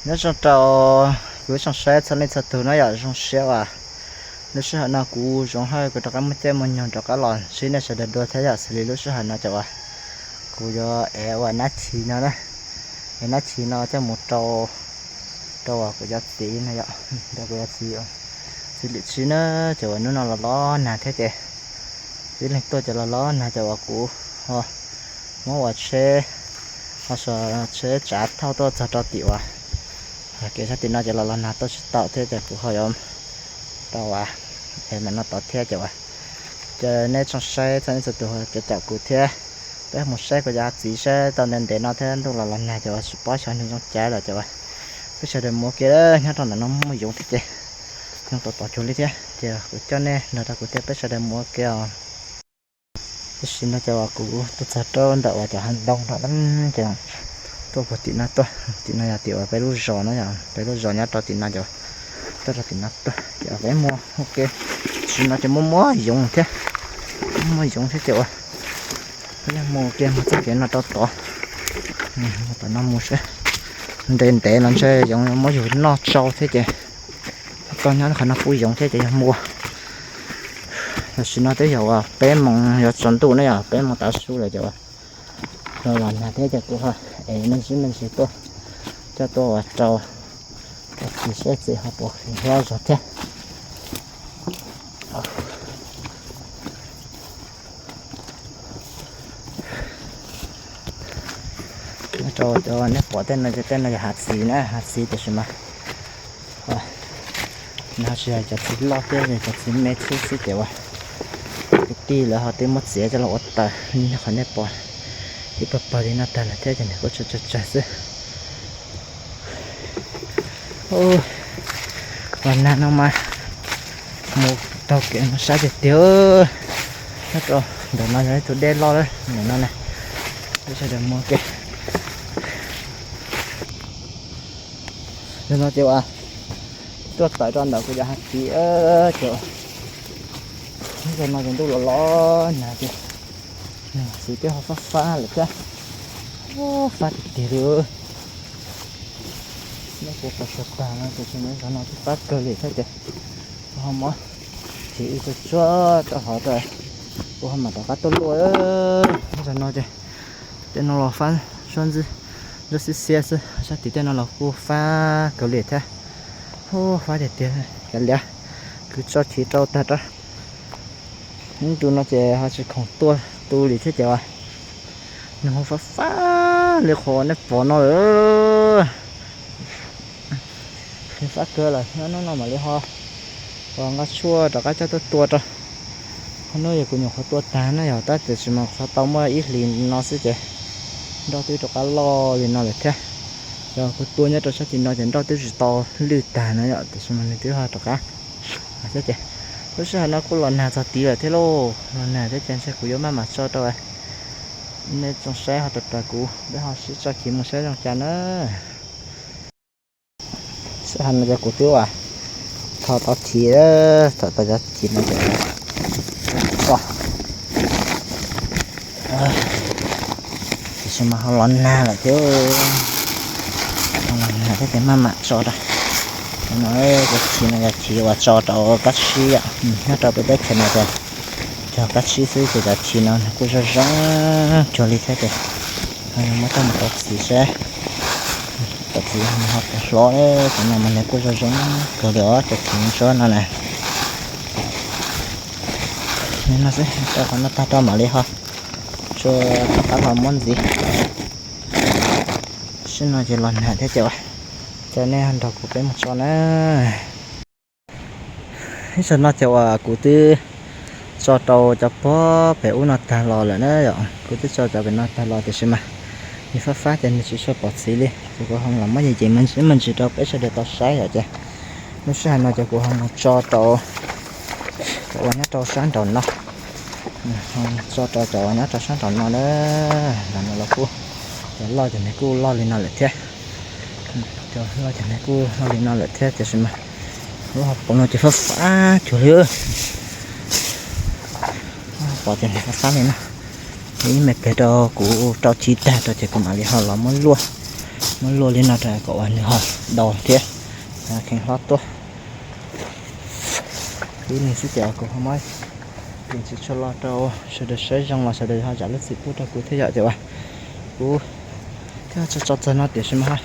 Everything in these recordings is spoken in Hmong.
Nyob zoo rau kuv ib tsoom saib txhua leej txhua tus no yom, zoo siab uas lub sij hawm no kuv Zoov Hawj kuv rov qab muaj caij muaj nyoog rov qab los ntsib nej sawv daws dua thiab yom. Xws li lub sij hawm no ces uas kuv yuav ev uas nab chiv no, ev nab chiv no coj mus rau, rau uas kuv cov txiv no yom, rau kuv cov txiv, txiv lwm tsib na, ces uas hnub no los los nag thiab ces tib leeg tuaj ces los los nag ces uas kuv ho muab uas tsheb, ho tsheb tsav thauj tuaj txog rau tim uas kev sab tim no ces los los nag tuaj tsis tau thiab ces kuv ho yuav tau uas ev mam no tod thiab ces uas ces nej tsoom saib txhua leej txhua tus caum kuv thiab. Peb mus saib kuv cov txiv saib tau ntev ntev no thiab ntuj los los nag ces uas tsis paub xyov nws zoo cas lawm ces uas peb sawv daws mus ua ke, nyob rau ntawm no muaj yoov thiab ces yoov tod tod cuag li thiab ces kuv coj nej nrog rau kuv thiab peb sawv daws mus ua ke os. Tam sim no ces uas kuv tuaj txog rau ntawm uas cov hav ntoo no ces tuaj puag tim no tuaj, tim no yog tim uas peb lub zos no yog peb lub zos nyob rau tim no ces tuaj rau tim no tuaj ces peb mus ua ke. Tam sim no ces muaj muaj yoov thiab, muaj yoov thiab ces uas peb mus ua ke mus txoj kev no rau tod, tom no mus seb, ntev ntev los ntshe yoov muab yus noj tsau thiab ces tau nyob qhov no kuj yoov thiab ces yog mus. Tam sim no twb yog uas peb moos yuav tsaus ntuj ne yom, peb moos tav su lawm ces uas los los nag thiab ces kuv ho ev me ntsis me ntsis tuaj coj tuaj uas rau txiv seb txiv ho puas hlob zog thiab. Nyob rau cov nej pom tej no ces tej no yog hav txiv na, hav txiv tiam sis mas no tsis yog cov txiv loj thiab, yog cov txiv me xwb xwb ces uas kwv tij lawv ho twb muab txiav coj los ua taws li qhov nej pom ib pawg pawg li no tag lawm thiab ces nws kuj tsawg tsawg xwb. Los nag no mas mus taug kev mus sab tiag tiag. Nyob rau ntawm no yog ib tug dej loj lawm ntawm no na, peb sawv daws mus ua ke. Ntawm no ces uas tuaj tawm rau ntawm kuv cov hav txiv ces ntawm no ces ntuj los los nag ces txiv twb ho fab fab lawm thiab, fab tiag tiag li. Neb kuv pom suav tag no ces tsis muaj zog no twb fab kawg li thiab ces kuv ho muab txiv wb tsuag tsuag rau hauv rau kuv ho mam rov qab tuaj luaj. Zog no ces tej no los fab suab ntxwb ntsuab xiab xiab xwb, sab tid tej no los kuj fab kawg li thiab. Hu, fab tiag tiag, kav liam, kwv tso chiv rau tag rau. Ib ntu no ces ho tsis khoom tuaj tu li thiab ces nws ho fab fab li qhov nej pom no lawm. Nws fab kawg lawm, nyob hnub no mam li ho nqa tshuaj rov qab coj tuaj tua rau. Qhov hnub yog kuv nyuam qhuav tua tag na yog tab tiam sis mas qhov tau muaj ib hlis no xwb ces nroj twb rov qab loj li no lawm thiab. Yog kuv tua nyob rau sab tim no ces nroj twb tsis tau lwj tag no yom, tiam sis mas nws twb ho rov qab thiab ces lub sij hawm no kuj los nag txog tid lawm thiab lauj, los nag thiab ces ntshe kuv yuav maj mam tso rau nej tsoom saib ho rau rau kuv, peb ho sib tso chiv mus saib zoo cas na. Sij hawm no ces kuv twb ua tho tau chiv, tho tau cov chiv no ces tso. Tiam sis mas ho los nag lawm thiab, ho los nag thiab ces maj mam tso rau. No cov chiv no yog chiv uas tso rau kab tsib yom, nyob rau peb teb chaws no ces cog kab tsib xwb ces cov chiv no nws kuj zoo zoo cuag li thiab ces ho yuav muab coj mus rau txiv seb, rau txiv ho puas hlob, cov no mas nws kuj zoo zoo kawg li os, cov chiv ntsuab no na. No xwb, rau qhov no tag rau mam li ho tso rov qab los muab ntxiv. Sij no ces los nag thiab ces ua, ces nej nrog kuv peb mus tso na. Ib zaug no ces uas kuv twb tso rau cov pob pem ub no tag los lawm na yom, kuv twb tso cov pem no tag los tiam sis mas nws fab fab ces nws tsis tshua pom txiv li ces kuv ho los muab yem yem me ntsis me ntsis rau peb sawv daws tau saib yom ces lub sij hawm no ces kuv ho mus tso rau cov uas nyob rau sab nraum no, tso rau cov uas nyob rau sab nraum no na, nram no los kuj cov loj ces nws kuj loj li no lawm thiab. Cov loj ces nws kuj loj li no lawm thiab tiam sis mas lub hauv paus no ces fab fab cuag li. Pom ces nws fab fab li na. Ib me pliag rau kuv rau chiv tag rau ces kuv mam li ho los muab luaj. Muab luaj li no rau kom uas nws ho daus thiab kheev hlob tuaj. Ib leeg xwb ces kuv ho muab yees tsis tshua lo rau sawv daws saib zoo los sawv daws ho zam lub txim pub rau kuv thiab yom. Ces uas kuv thiaj tso tso txog no tiam sis mas ho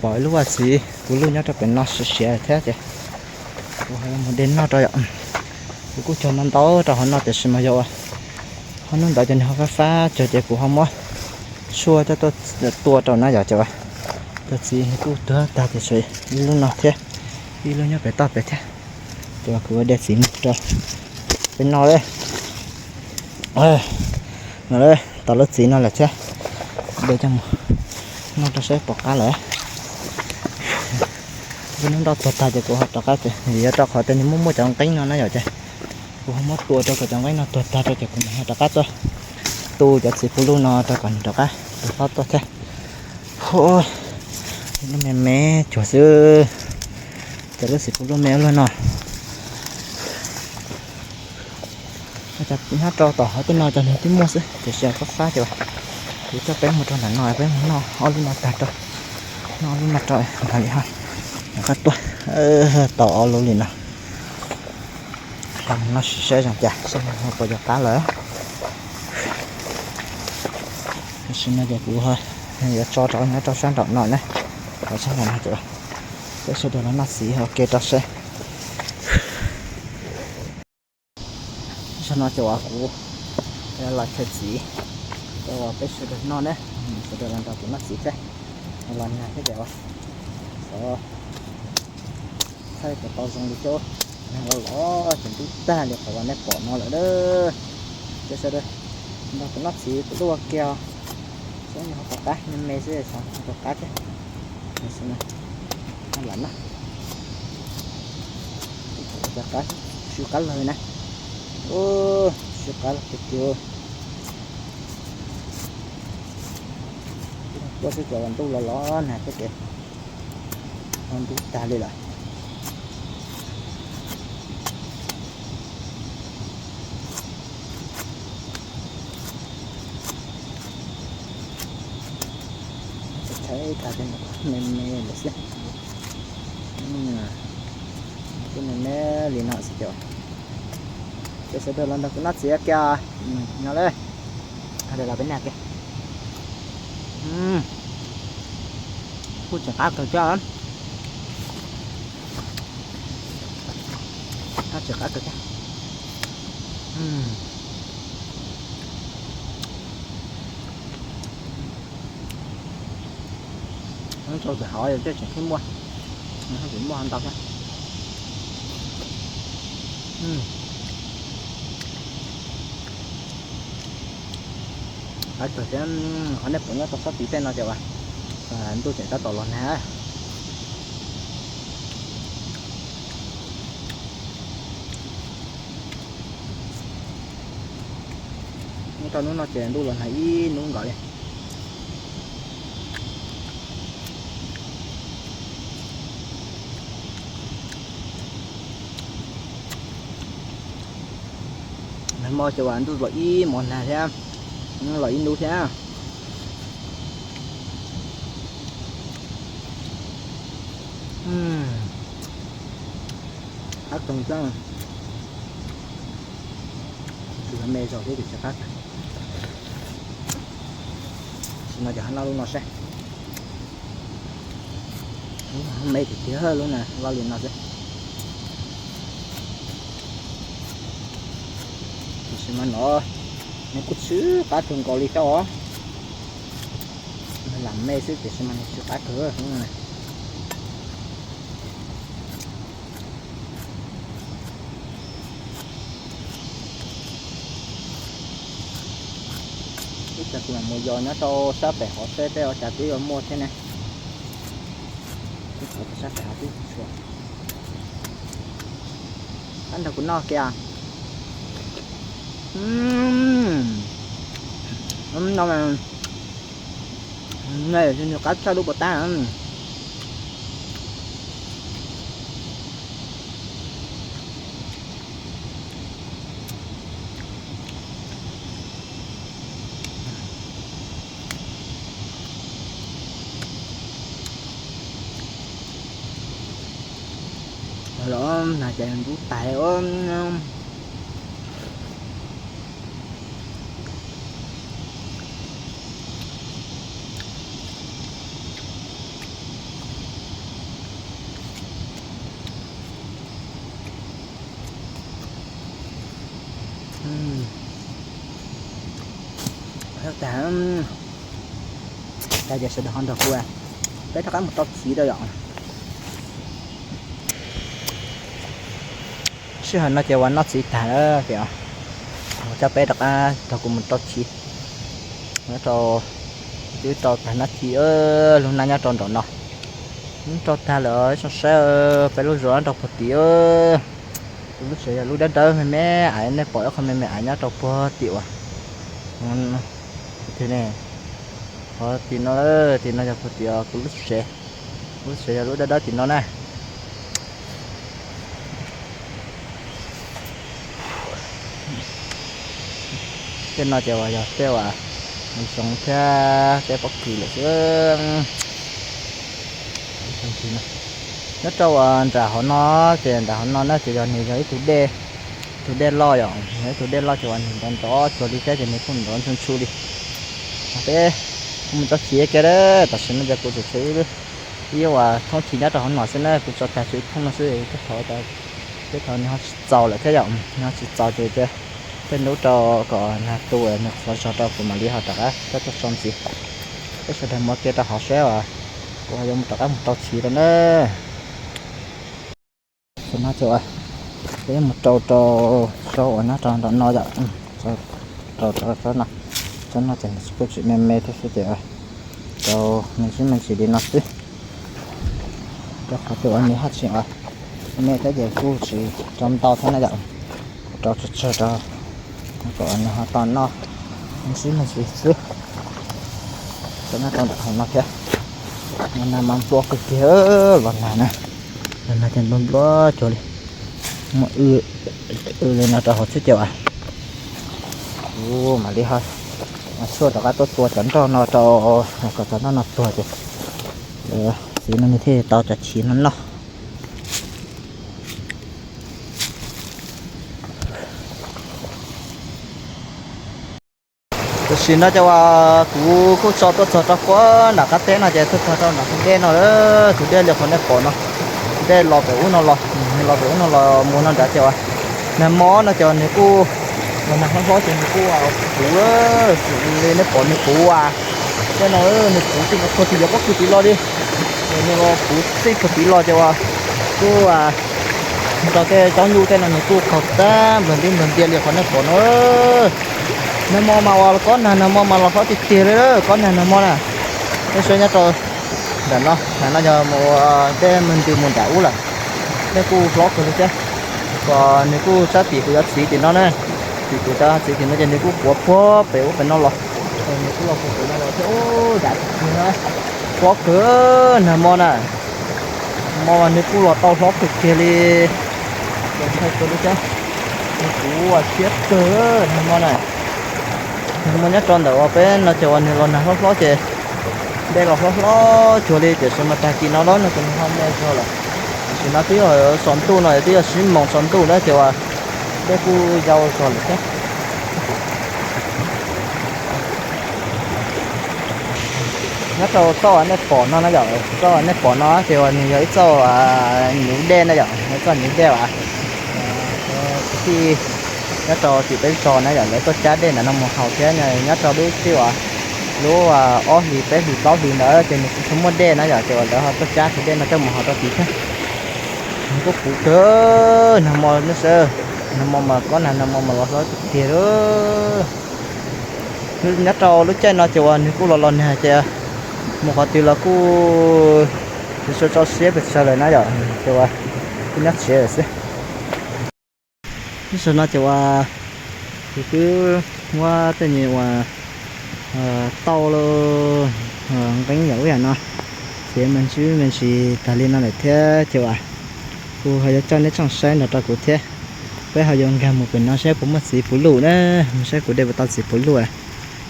pom ib lub vaj txiv kuv luj nyob rau pem no siav siav thiab ces kuv ho yuav mus de noj rau yom. Kuv kuj cog ntau ntau rau hauv no tiam sis mas yog uas ho hnub ntawd ces nws ho fab fab cog ces kuv ho muab tshuaj coj tuaj tua rau na yom. Ces uas cov txiv nws kuj tuag tag tiam sis ib lub no thiab, ib lub nyob pem toj pem thiab. Ces uas kuv de txiv mus rau peb noj. No, tau lub txiv no lawm thiab, de coj mus noj rau saib pom qab lawm. Lub hnub nrauj tuag tag ces kuv ho rov qab, vim yog rau qhov tias nws muaj muaj cov nqeeb no na yom, ces kuv ho muab tua rau kom cov nqeeb no tuag tag rau ces kuv mam ho rov qab tuaj tu cov txiv puv luj no rau kom nws rov qab tuag hlob tuaj thiab. Lub me me cuag xwb, cov lub txiv puv luj me ua luaj no. Nyob rau tom hauv tej no cov nws twb muaj xwb tiam sis fab fab ces uas kuv coj peb mus rau ntawm no peb mus noj ob lub no tag rau, noj ob lub no rau ntawd li ho rov qab tuaj tau ob lub li no. Mus noj sim saib zoo cas seb ho puas yuav qab lawm. Tam sim no ces kuv yuav tso rau nyob rau sab nraum no na, rau sab nraum no ces peb sawv daws los noj txiv ua ke rau seb. Zaum no ces uas kuv los chaw txiv rau peb sawv daws noj ne, sawv daws los nrog kuv noj txiv thiab, los nag thiab ces uas xav thaij kom tau zoo li cov neeg los los ces ntub tag li qhov uas nej pom no lawm. Ces sawv daws nrog kuv noj txiv kuv tuaj ua ke os, saib nws ho puas qab, me me xwb xyov ho puas qab thiab. Lam na, qab, sw qab lawg na, sw qab lawg tiag tiag. Tuaj xwb ces ntuj los los nag thiab ces ho ntub tag li lawm. Thaij tag tej me me lawm xwb. Tej me me li no xwb ces, ces sawv daws los nrog kuv noj txiv kiag no le. Ho los peb noj kiag. Kuj tseem qab kawg thiab. Tseem qab kawg thiab. Rau txim hauv tej tseem muaj, tseem muaj ntau thiab. Qab kawg thiab. Qhov nej pom nyob rau sab tid tej no ces uas ntuj tseem tab tom los nag. Nyob rau hnub no ces ntuj los nag ib hnub nkaus li. Nag hmo ces uas ntuj los ib hmos nag thiab, los ib hnub thiab. Qab kawg thiab. Tus me zog thiab ces tsis qab kawg. Tam sim no ces ho noj lub no seb. Lub me tiag tiag, lub no loj li no xwb. Tam sim no no nws kuj tsis qab kawg nkaus li thiab os. Lam me xwb tiam sis mas nws tsis qab kawg. Ib tsam kuv mam mus yos nyob rau sab pem hov seb tej ua cas twb yuav muaj thiab ne. Twb thov rau sab pem hov twb tsis tshua. Qab nrog kuv noj kiag. No mas, nws qab tshaj lub puas tab. Los na ces ntub tas. Tag, tag ces sawv daws ho nrog kuv, peb rov qab mus rau chiv rau yom. Sij hawm no ces uas noj txiv tag lawm ces coj peb rov qab nrog kuv mus rau chiv. Nyob rau, twb rau tag nab ci, lub nab nyob rau nraum no. Nyob rau tag lawm, zoo saib peb lub zos nyob rau puag tim. Kuv lub tsev yog lub dawb dawb me me, nej pom ib qho me me av nyob rau puag tim uas, tim no, tim no yog puag tim kuv lub tsev. Kuv lub tsev yog lub dawb dawb tim no na. Tej no ces uas yog tej uas zoov thiab tej pob kws lawm xwb. Nyob rau uas nram hauv no, ces nram hauv no na ces yog nws yog ib tug dej, ib tug dej loj yom, yog ib tug dej loj ces uas nws nrov nrov cuag li thiab ces nws kuj nrov ntshua ntshua li. Peb kuj mus tso chiv kiag, tam sim no ces kuv tseem tshuav ib uas thoob chiv nyob rau hauv no xwb na, kuv tso tag tshuav ib thoob no xwb, tej thaum nws ho tsis txaus lawm thiab yom, nws ho tsis txaus ces tej hnub rau kom nag tu nws qhuav zog rau kuv mam li ho rov qab coj tuaj tso ntxiv. Peb sawv daws mus ke rau hauv seb, kuv ho yuav mus rov qab mus rau chiv rau na. Tam no ces peb mus rau rau saum uas nyob rau nram no yom, rau rau saum no, saum no ces nws kuj tseem me me thiab xwb ces rau me ntsis me ntsis li no xwb. Rau qhov tias uas nws haj tseem uas me thiab ces kuj tsis rau ntau thiab na yom, rau tsawg tsawg rau kom nws ho tau noj me ntsis me ntsis xwb. Rau nyob rau nram hauv no thiab, los nag mas nplua kawg kiag, los nag na, los nag ces nplua nplua cuag li. Muaj w li no rau hauv xwb ces uas kuv mam li ho tshuaj rov qab tuaj tua cov nroj no rau kom cov nroj no tuag ces txiv no nws thiaj tau cov chiv no noj. Tam sim no ces uas kuv kuj tso tuaj txog rau puag nram qab teb no ces tuaj txog rau nram tus dej no, tus dej li qhov nej pom no, dej los pem ub no los, los pem ub no los mus no nrad ces uas nag hmo no ces nws kuj, los nag hlob hlob ces nws kuj puv, li nej pom nws puv, tej no nws puv txij no txog tim yog pob kws tim los li, nws los puv txij txog tim los ces uas kuj nrog tej tsob nyuj tej no nws kuj qaug tag nplag nti nplag ntia li qhov nej pom no. Nag hmo mas uas kob nag nag hmo mas los hlob tiag tiag li, kob nag nag hmo na. Nej saib nyob rau nram no, nram no yog mus dej me ntws mus nram ub lawm, dej kuj hlob kawg li thiab. Kom nws kuj sab tim kuv cov txiv tim no na, tim kuv cov txiv tim no ces nws kuj puv puag pem ub pem no los, nws kuj los puag pem no los thiab, ub, yam tiag tiag, hlob kawg nag hmo na. Hmo mas nws kuj los tau hlob kawg kiag li, los ntshai kawg li thiab. Nws puv uas siab kawg nag hmo na. Nag hmo nyob rau ntawm uas peb no ces uas nws los nag hlob hlob ces dej los hlob hlob cuag li, tiam sis mas tag kis no lawm no ces nws ho me zog lawm. Tam sim no twb yog tsaus ntuj no, twb yog tsib moos tsaus ntuj na ces uas dej kuj yau zog lawm thiab. Nyob rau txoj uas nej pom no na yom, txoj uas nej pom no ces uas nws yog ib txoj nyuv dej na yom, ib txoj nyuv dej uas kwv tij nyob rau tim peb zos na yom, lawv tuaj cab dej ntawm no mus haus thiab. Nyob rau lub txij uas lub ob hlis peb hlis plaub hlis ntawd ces nws kuj tsis muaj dej na yom, ces uas lawv ho tuaj cab tus dej no coj mus haus rau tim thiab. Nws kuj puv kawg nag hmo nej saib, nag hmo mas kob nag nag hmo mas los hlob tiag tiag lawm. Nyob rau lub caij no ces uas nws kuj los los nag ces mus qhov twg los kuj tsis tshua tso siab pes tsawg lawm na yom, ces uas kuj nyob tsev lawm xwb. Lub sij hawm no ces uas kuv twb muab tej nyuag uas tauj los nqeeb yam ub yam no, ces me ntsis me ntsis tag li no lawm thiab ces uas kuv ho yuav coj nej tsoom saib nrog rau kuv thiab. Peb ho yuav nkag mus pem no saib puas muaj txiv puv luj na, mus saib kuv de puas tau txiv puv luj.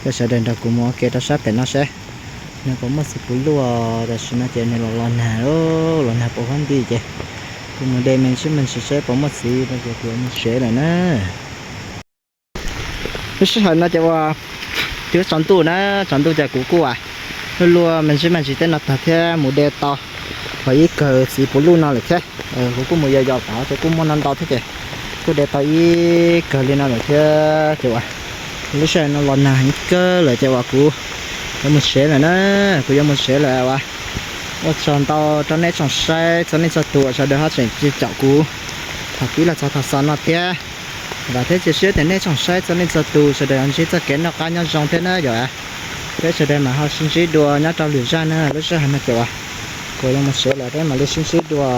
Coj sawv daws nrog kuv mus ua ke rau sab pem no saib nws puas muaj txiv puv luj. Tam sim no ces nws los los nag, los nag puv huab nti ces Kuv mus de me ntsis me ntsis saib puas muaj txiv no ces kuv mus tsev lawm na. Lub sij hawm no ces ua twb tsaus ntuj na, tsaus ntuj ces kuv kuj ua luaj luaj me ntsis me ntsis tej no tag thiab mus de tau tau ib kawg txiv puv luj no lawm thiab. Kuv kuj mus yos yos tod ces kuj muaj no ntau thiab ces kuj de tau ib kawg li no lawm thiab ces ua lub sij hawm no los nag heev kawg lawm ces ua kuv yuav mus tsev lawm na. Kuv yuav mus tsev lawm ua ua tsaug ntau rau nej tsoom saib txhua leej txhua tus, sawv daws ho tseem caum kuv thaum pib los txog thaum xaus no thiab. Vam thiab cia siab tias nej tsoom saib txhua leej txhua tus sawv daws ntsib txoj kev noj qab nyob zoo thiab na yom. Peb sawv daws mam ho sib ntsib dua nyob rau lwm zaj na. Lub sij hawm no ces ua kuv yuav mus tsev lawm, peb mam li sib ntsib dua.